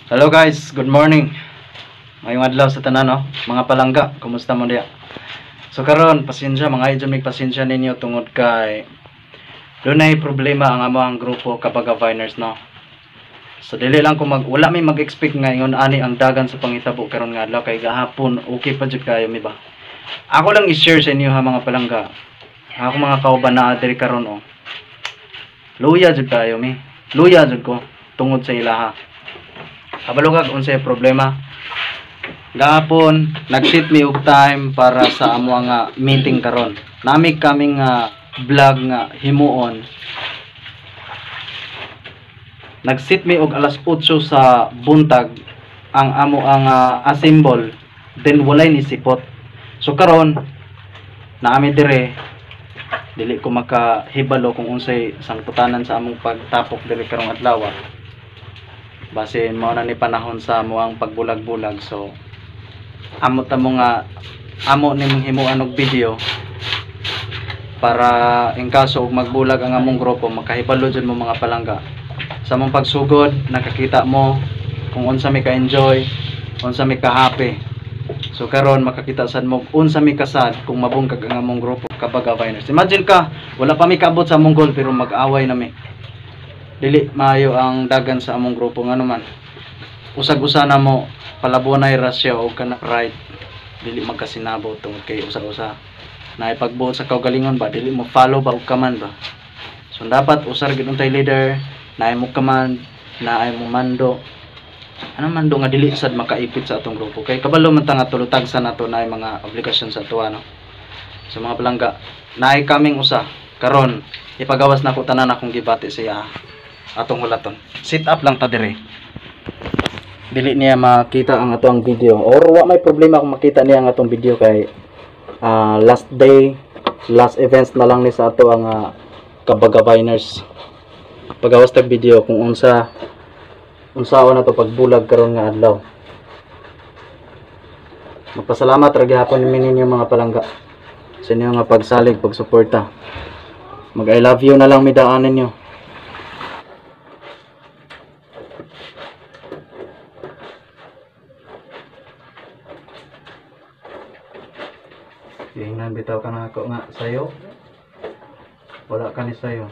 Hello guys, good morning. Mayong adlaw sa tanan, no? Mga palangga, kumusta mo diya? So karon, pasensya mga idol, mig pasensya ninyo tungod kay dunay problema ang amo ang grupo Kabaga Viners, no. So dili lang ko mag wala may mag-expect nga ingon ani ang dagan sa pangitabo karon nga adlaw kay gahapon okay pa jud kayo mi ba. Ako lang i-share sa inyo ha, mga palangga. Ako mga kauban na diri karon, oh. Luya jud kayo mi. Luya jud ko tungod sa ilaha. Kabalo kag unsay problema. Gahapon nag-set mi og time para sa amo nga meeting karon. Nami kaming nga vlog nga himuon. Nag-set mi og alas 8 sa buntag ang amo ang assemble, then walay ni sipot. So karon naami dire, dili ko makahibalo kung unsay sangputanan sa among pagtapok diri karong adlaw. Basin mao na ni panahon sa amoang pagbulag-bulag, so amo ta mo nga amo nimong himuan og video para in kaso og magbulag ang among grupo, makahibalo jud mo, mga palangga. Sa among pagsugod, nakakita mo kung unsa mi ka-enjoy, unsa mi ka-happy. So karon makakita sad mo unsa mi ka-sad kung mabungkag ang among grupo Kabaga Viners. Imagine ka, wala pa mi kaabot sa among goal pero mag-away na mi. Dili maayo ang dagan sa among grupo, ngano man usag-usa na mo palabonay ra siya og kana right, dili magkasinabot tungod kay usa-usa na ipagbuot sa kaugalingon ba, dili mo follow ba og kaman ba. So dapat usar gid untay leader, naay mo command, naay mo mando, ano mando nga dili sad makaipit sa atong grupo kay kabalo man ta nga tulutag sa nato naay mga obligasyon sa atuwa, no. So mga palangga, naay kaming usa karon, ipagawas nako tanan akong gibati sa iya atong hulaton. Sit up lang ta dire. Dili niya makita ang atong video or wa may problema kung makita niya ang atong video kay last day, last events na lang ni sa ato ang Kabaga Viners. Pagawas tag video kung unsa unsaon na to pagbulag karon nga adlaw. Magpasalamat ra gihapon mi ninyo, mga palangga, sa inyo nga pagsalig, pagsuporta. Mag I love you na lang mi daan ninyo. Tingnan bitaw ka na ako nga sayo. Wala ka ni sayo.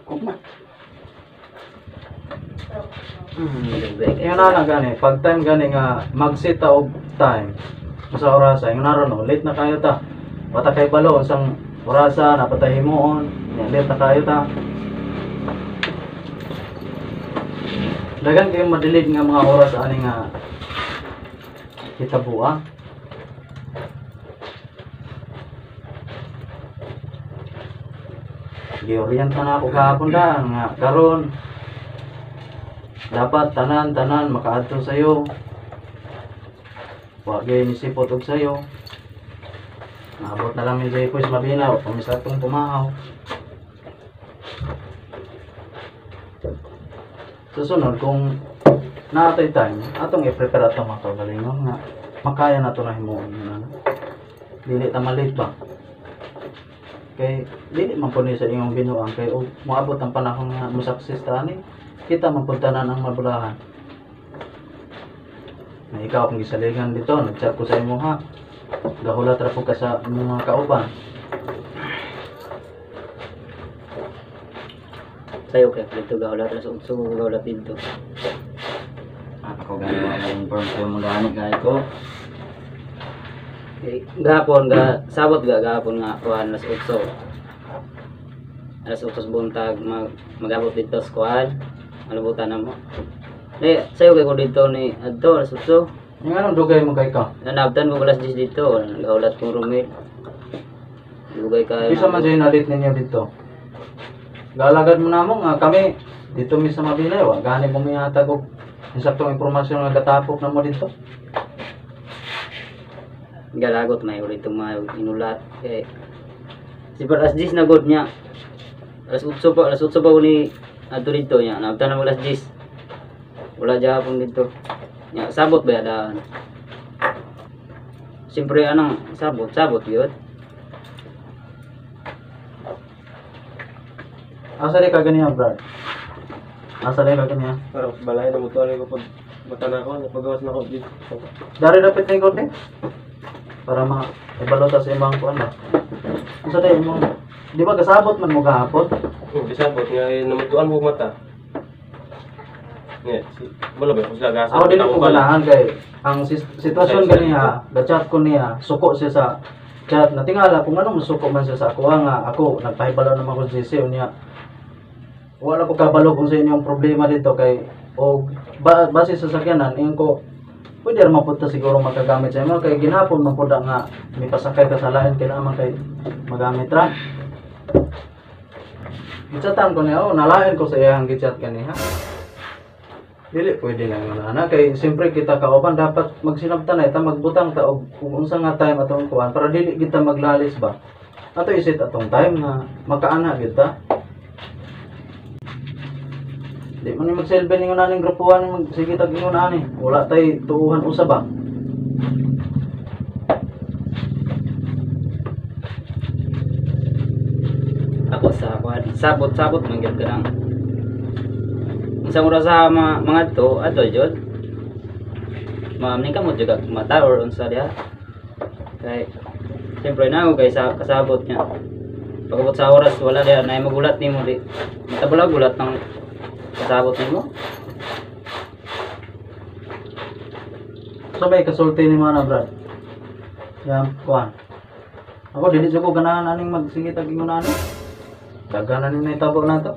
Kuma. Yan na lang gani, pag time gani nga mag-set ta og time sa orasa, yung naron no, late na kayo ta. Bata kay balo unsang orasa napatay himuon, nya late na kayo ta. Dagan kayo madilig nga mga oras ani nga hitabua. Giorient na ako kahapon da nga karon dapat tanan-tanan makaadto sayo. Wa gyud ni sipot og sayo. Naabot na lang ni Jay Poys mabina, wa pa mi sa atong pumahaw. Susunod kung naatay time, atong i-prepare atong mga kaugalingon nga makaya na to na himuon na. Dili ta malit ba? Kay dili man pud ni sa imong binuang kay og moabot ang panahon nga mo success ta ani, kita man pud tanan ang mabulahan. Na ikaw akong gisaligan dito, nag-chat ko sa imo ha. Gahulat ra pud ka sa imong mga kauban. Sayo kay dito gahulat ra sa utso, gahulat dito. Ako gani wa mo inform sa imong gani kay ko. Eh, gahapon ga sabot ga gahapon nga kuan alas 8. Alas 8 sa buntag mag-abot dito sa kuan. Malubutan na mo. Eh, sayo kay ko dito ni adto alas 8. Yung anong dugay mo kay ka? Nanabtan ko alas 10 dito, gahulat kong roommate. Dugay kayo. Bisa man dyan nalit ninyo dito. Galagad mo na mo nga kami dito mi sa Mabinay, wa gani mo mihatag og insaktong impormasyon nga gatapok na mo dito. Galagot may ulit itong mga inulat. Eh, si par alas 10 na god niya. Alas 8 pa, alas 8 pa ko ni adto dito niya. Nabtan na mo alas 10. Wala dyan dito. Nya, sabot ba daan? Siyempre anong sabot, sabot yun. Asa di ka ganiya, Brad? Asa na ka kaniya? Para balay na mo to ko pag mata na ako, napagawas na ako dito. Dari dapat na konti. Para ma ibalo ta sa imong kuan ba. Unsa day imong di ba kasabot man mo gahapon? Bisabot nga namutuan mo mata. Nga, si wala ba ko sila gasa. Ako dili ko ganahan kay ang sitwasyon ganiha, ga-chat ko niya, suko siya sa chat. Natingala kung ano musuko man siya sa ako nga ako nagpahibalo naman ko sa GC unya. Wala ko kabalo kung sa inyong problema dito kay o ba, base sa sakyanan ingon ko pwede ra man pud ta siguro makagamit sa imo kay ginapon man pud nga may pasakay ka sa lain kailangan man kay magamit ra. Gichatan ko niya, oh, nalain ko sa iyang gichat kaniha. Dili pwede na yun ana kay siyempre kita kauban dapat magsinabtan na ita magbutang ta og kung unsa nga time atong kuan para dili kita maglalis ba. Ato isit atong time nga makaana kita. Di man ni magsilbi ningon aning grupuhan magsige tag ingon ani. Wala tay tuuhan usa ba. Ako sa kuan, sabot-sabot man gyud kanang isang oras sa mga to ato jud. Maamning ka mo jud kag mata or unsa diha. Kay siyempre na ako kay sa kasabot niya. Pagabot sa oras wala diha na magulat nimo di. Matabulag gulat ng kasabot nimo. So may kasulti ni mga na Brad. Yang kuan. Ako dili jud ko ganahan aning magsige tag ingon ani. Daghan ani nahitabo nato.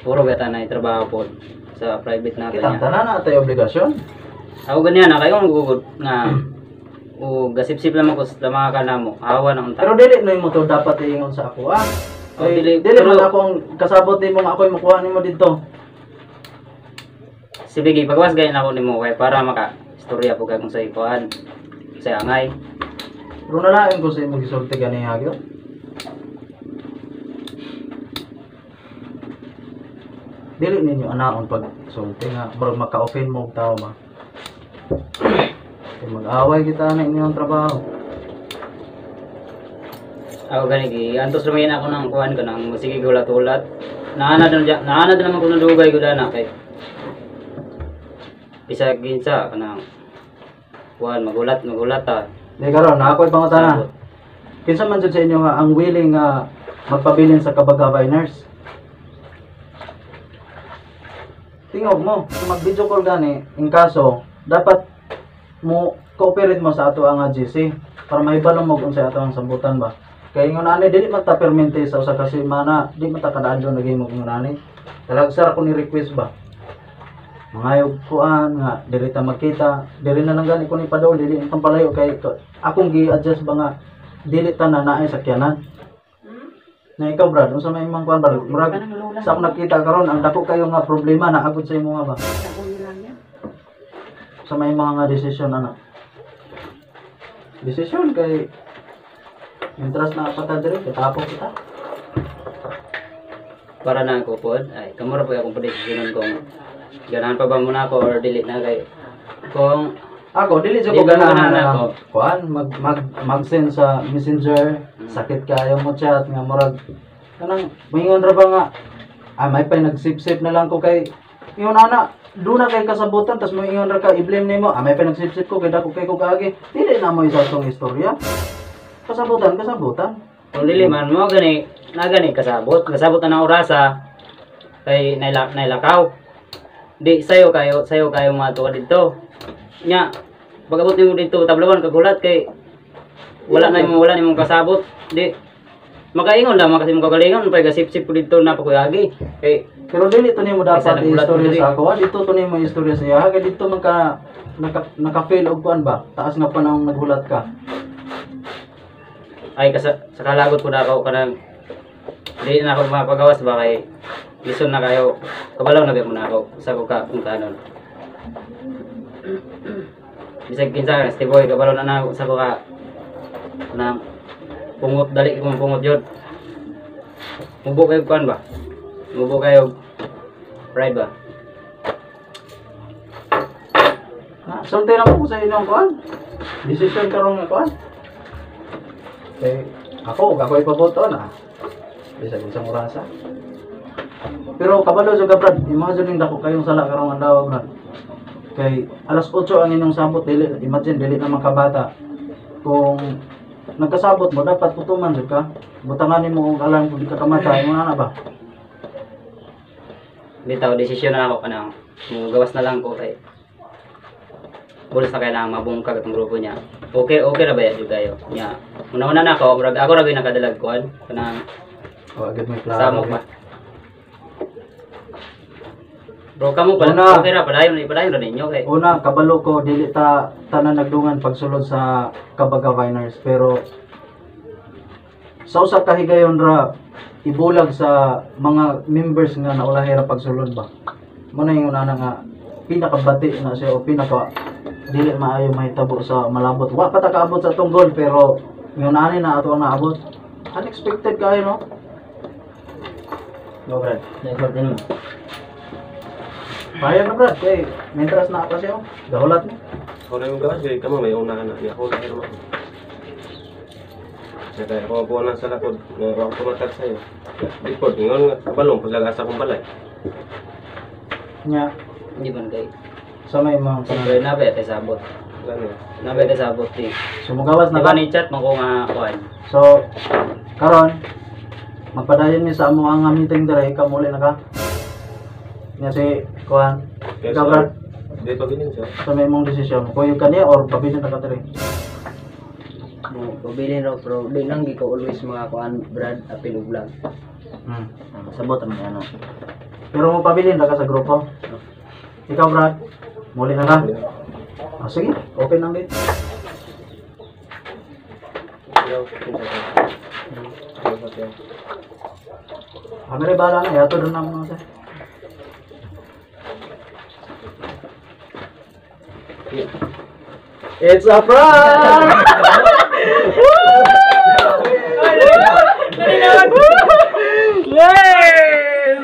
Puro gata na trabaho po sa private nato Kitang niya. tanan na tay obligasyon. Ako ganyan na kayo magugod nga o gasip-sip lamang ko sa mga kanamo. Awa ng Pero dili na mo to dapat iingon sa ako ah. Oh, Kay, dili, dili man pero- ako ang kasabot nimo nga ako'y makuha nimo didto. Sige, pagwas gayon ako nimo kay para maka istorya po kay kung sa ikuan sa angay. Pero nalain ko sa imong gisulti ganiha gyud. Dili ninyo anaon pag sulti nga murag maka-offend mo og tao ba. Kay mag-away kita na inyong trabaho. Ako gani gi antos rumayan ako ng kuan ko nang sige gulat-ulat. Naana na naana na naman ko nang dugay ko dana kay bisa ginsa kanang kuan magulat magulat ta. Di karon na ako'y pangutana. Kinsa man jud sa inyo nga ang willing nga magpabilin sa Kabagabay nurse? Tingog mo, kung mag-video call gani, in kaso, dapat mo cooperate mo sa ato ang GC para mahibalo mo kung sa ato ang sambutan ba. Kay ingon ani dili man ta permente sa usa ka semana, di man ta kada adlaw naghimo ingon ani. Talagsar ako ni request ba. Mangayog kuan nga diri ta magkita, diri na lang gani ko ni padol dili ang palayo kay akong gi-adjust ba nga dili ta na naay sakyanan. Na ikaw Brad, unsa may imong kuan Brad? Murag sa akong nakita karon ang dako kayo nga problema na agud sa imo nga ba. Sa may mga nga desisyon ana. Desisyon kay interest na pata diri katapos kita. Para na ako pod ay kamura po akong padesisyonon kung ganahan pa ba mo na ako or dili na kay kung Ako dili jud ko Dili mo ganahan ganahan na ako. kuan mag mag mag-send sa Messenger, sakit kayo mo chat nga murag kanang moingon ra ba nga may pay nagsip-sip na lang ko kay ingon ana do na kay kasabutan tas moingon ra ka i-blame nimo may pay nagsip-sip ko kay dako kay ko kaagi dili na mo isa tong istorya. Kasabutan kasabutan. Kung dili man mo gani na gani kasabot kasabot na ng orasa kay nailakaw di sayo kayo mga tuwa dito nya pag-abot nimo dito tablawan kagulat kay wala na imo wala nimong kasabot di makaingon lang kasi mo kagalingon pay gasip-sip ko dito na pakuyagi kay Pero dili to nimo dapat istorya sa ako. Dito to nimo istorya sa iya. Kay dito man ka naka-fail og kuan ba? Taas nga pa nang naghulat ka. Ay sa kalagot ko na ako kanang di na ako mapagawas ba kay lison na kayo kabalaw na mo na ako sa ko ka kung kanon. Bisag kinsa ka Steve Boy kabalaw na na ako sa ko ka na pungot dali ko pungot jud. Mubo kayo kuan ba? Mubo kayo pride ba? Ha, sulti na ko sa inyong kuan. Desisyon karon nga kuan. Kay ako ug ako ipaboto na. Bisag unsang orasa. Pero kabalo jud ka, Brad, imagine ning dako kayong sala karong adlaw, Brad. Kay alas 8 ang inyong sabot, dili imagine dili na makabata. Kung nagkasabot mo dapat putuman jud ka. Butangan nimo og alarm kung di ka kamata, ingon ana ba? Bitaw desisyon na ako kanang gawas na lang ko kay bulos na kailangan mabungkag atong grupo niya. Okay, okay ra ba jud kayo? Nya. Una-una na ako, murag ako ra gyud nakadalag kuan kanang Oh, agad may klaro. samok ba. Bro, kamo pala Una. okay ra padayon, padayon ra ninyo kay. Una, kabalo ko dili ta tanan nagdungan pagsulod sa Kabaga Viners, pero sa usa ka higayon ra ibulag sa mga members nga naulahi ra pagsulod ba. Mo na yung una nga pinakabati na siya o pinaka dili maayo mahitabo sa malabot. Wa pa ta kaabot sa atong goal, pero yung ani na ato ang naabot. Unexpected kayo, no? Go, Brad. Nag-order mo. Payag na, Brad, kay mentras na pa siya. Oh. Gahulat mo. Ako na yung gawas kay kamo may una na niya ako na mo. Kaya kaya ako buwan lang sa lakod nga ako tumatag sa'yo. Di po, ingon nga kabalong pag asa kong balay. Nya Hindi man kay. sa may mga Siyempre na ba tay sabot. Wala na. Na ba tay sabot ti. Sumugawas na Di ba ka? ni chat man ko nga kuan. So, karon magpadayon mi sa amo ang meeting dire, ikaw muli na ka. Nya si kuan. Kaya Ikaw, Brad, di pa bilin siya. sa may imong desisyon, kuyog ka niya or pabilin na ka dire. Mo pabilin raw pero di lang gi ko always mga kuan, Brad, apil ug vlog. Sabot ang ano. Pero mo pabilin na ka sa grupo. Ikaw, Brad, muli na ka. Ah, sige, okay lang din. Ikaw, kinsa ka? Ikaw, siya. Kami rin bahala na, yato doon naman sa. It's a prank! Yes!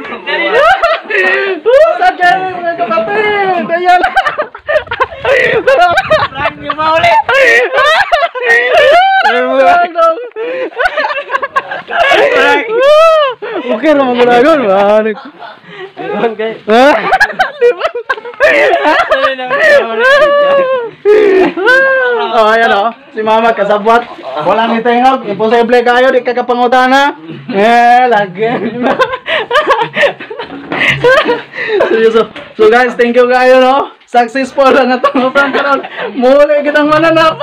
Sa kayo mga kapatid! Ayan! Prank niyo ba ulit? Prank! Okay ra mga lagon. Manik. Ha? Oh, ayan oh. Si Mama kasabwat. Wala ni tingog. Imposible kayo di ka kapangutana. Eh, lagi. So guys, thank you kayo, no. Successful lang atong prank karon. Muli kitang mananap.